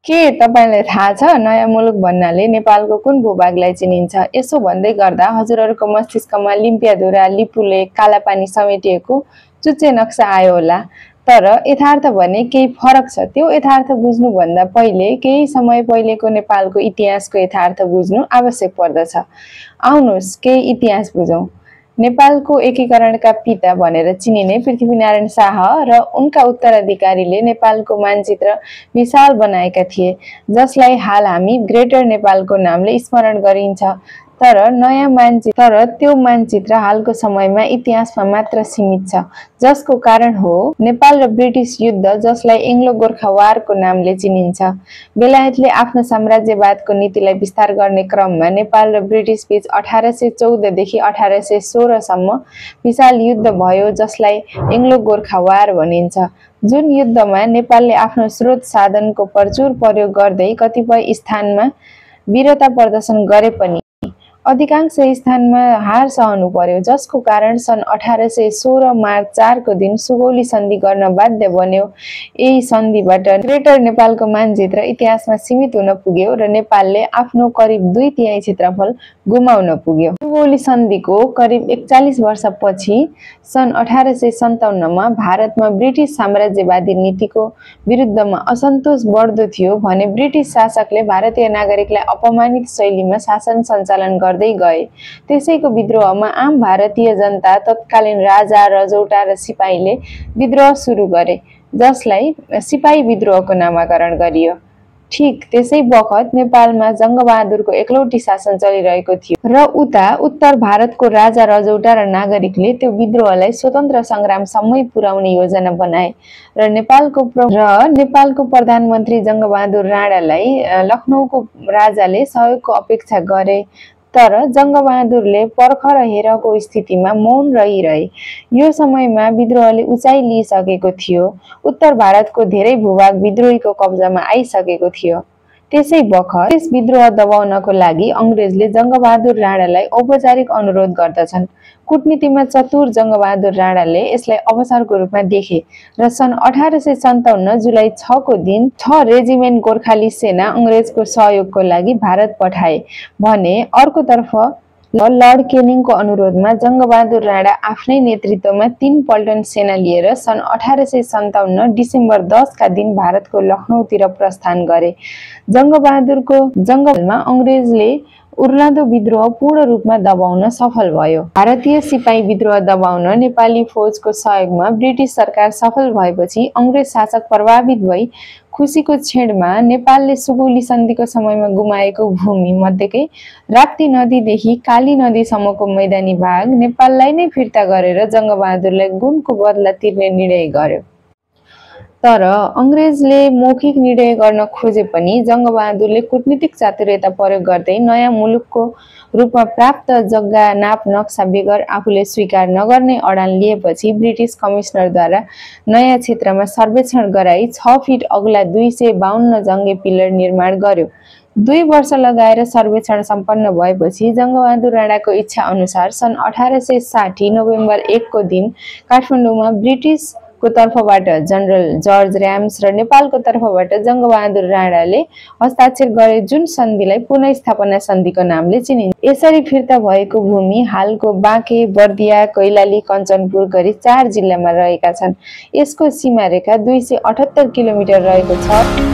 के तपाईलाई थाहा छ नयाँ मुलुक भन्नाले नेपालको कुन भूभागलाई चिनिन्छ? यसो भन्दै गर्दा हजुरहरूको मस्तिष्कमा लिम्पियाधुरा, लिपुलेख, कालापानी समेटिएको चुच्चे नक्सा आयो होला। तर यथार्थ भने केही फरक छ। त्यो यथार्थ बुझ्नुभन्दा पहिले केही समय पहिलेको नेपालको इतिहासको यथार्थ बुझ्नु आवश्यक पर्दछ। आउनुहोस् केही इतिहास बुझौँ। नेपालको एकीकरणका पिता भनेर चिनिने पृथ्वीनारायण शाह र उनका उत्तराधिकारीले नेपालको मानचित्र विशाल बनाएका थिए, जसलाई हाल हामी ग्रेटर नेपालको नामले स्मरण गरिन्छ। तर त्यो मानचित्र हालको समयमा इतिहासमा मात्र सीमित छ, जसको कारण हो नेपाल र ब्रिटिस युद्ध, जसलाई एङ्ग्लो गोर्खा वारको नामले चिनिन्छ। बेलायतले आफ्नो साम्राज्यवादको नीतिलाई विस्तार गर्ने क्रममा नेपाल र ब्रिटिस बीच 1814 देखि 1816 सम्म विशाल युद्ध भयो, जसलाई एङ्ग्लो गोर्खा वार भनिन्छ। जुन युद्धमा नेपालले आफ्नो स्रोत साधनको प्रचुर प्रयोग गर्दै कतिपय स्थानमा वीरता प्रदर्शन गरे पनि अधिकांश स्थानमा हार सहनु पर्यो, जसको कारण सन् 1816 मार्च 4 को दिन सुगौली सन्धि गर्न बाध्य बन्यो। यही सन्धिबाट ग्रेटर नेपालको मानचित्र इतिहासमा सीमित हुन पुग्यो र नेपालले आफ्नो करिब 2/3 क्षेत्रफल गुमाउन पुग्यो। सुगौली सन्धिको करिब 41 वर्षपछि सन् 1857 मा भारतमा ब्रिटिस साम्राज्यवादी नीतिको विरुद्धमा असन्तोष बढ्दो थियो भने ब्रिटिस शासकले भारतीय नागरिकलाई अपमानित शैलीमा शासन सञ्चालन गर्दै गए। त्यसैको विद्रोहमा आम भारतीय जनता, तत्कालीन राजा, रजौटा र सिपाहीले विद्रोह सुरु गरे, जसलाई सिपाही विद्रोहको नामाकरण गरियो। ठीक त्यसै बखत नेपालमा जङ्गबहादुरको एकलौटी शासन चलिरहेको थियो र उता उत्तर भारतको राजा, रजौटा र नागरिकले त्यो विद्रोहलाई स्वतन्त्र सङ्ग्रामसम्मै पुर्याउने योजना बनाए र नेपालको प्रधानमन्त्री जङ्गबहादुर राणालाई लखनऊको राजाले सहयोगको अपेक्षा गरे। तर जङ्गबहादुरले पर्खर हेरको स्थितिमा मौन रहिरहे। यो समयमा विद्रोहले उचाइ लिइसकेको थियो। उत्तर भारतको धेरै भूभाग विद्रोहीको कब्जामा आइसकेको थियो। त्यसै बखत यस विद्रोह दबाउनको लागि अङ्ग्रेजले जङ्गबहादुर राणालाई औपचारिक अनुरोध गर्दछन्। कूटनीतिमा चतुर जङ्गबहादुर राणाले यसलाई अवसरको रूपमा देखे र सन् 1857 जुलाई 6 को दिन 6 रेजिमेन्ट गोर्खाली सेना अङ्ग्रेजको सहयोगको लागि भारत पठाए भने अर्कोतर्फ लर्ड केनिङको अनुरोधमा जङ्गबहादुर राणा आफ्नै नेतृत्वमा 3 पल्टन सेना लिएर सन् 1857 डिसेम्बर 10 का दिन भारतको लखनऊतिर प्रस्थान गरे। जङ्गबहादुरमा अङ्ग्रेजले उर्लादो विद्रोह पूर्ण रूपमा दबाउन सफल भयो। भारतीय सिपाही विद्रोह दबाउन नेपाली फौजको सहयोगमा ब्रिटिस सरकार सफल भएपछि अङ्ग्रेज शासक प्रभावित भई खुसीको छेडमा नेपालले सुगौली सन्धिको समयमा गुमाएको भूमि मध्येकै राप्ती नदीदेखि काली नदीसम्मको मैदानी भाग नेपाललाई नै फिर्ता गरेर जङ्गबहादुरलाई गुणको बदला तिर्ने निर्णय गर्यो। तर अङ्ग्रेजले मौखिक निर्णय गर्न खोजे पनि जङ्गबहादुरले कूटनीतिक चातुर्यता प्रयोग गर्दै नयाँ मुलुकको रूपमा प्राप्त जग्गा नाप नक्सा बेगर आफूले स्वीकार नगर्ने अडान लिएपछि ब्रिटिस कमिसनरद्वारा नयाँ क्षेत्रमा सर्वेक्षण गराई 6 फिट अग्ला 252 जङ्गे पिलर निर्माण गर्यो। 2 वर्ष लगाएर सर्वेक्षण सम्पन्न भएपछि जङ्गबहादुर राणाको इच्छा अनुसार सन् 1860 नोभेम्बर 1 को दिन काठमाडौँमा ब्रिटिसको तर्फबाट जनरल जर्ज र्याम्स र नेपालको तर्फबाट जङ्गबहादुर राणाले हस्ताक्षर गरे, जुन सन्धिलाई पुनर्स्थापना सन्धिको नामले चिनिन्छ। यसरी फिर्ता भएको भूमि हालको बाँके, बर्दिया, कैलाली, कञ्चनपुर गरी 4 जिल्लामा रहेका छन्। यसको सीमा रेखा 278 किलोमिटर रहेको छ।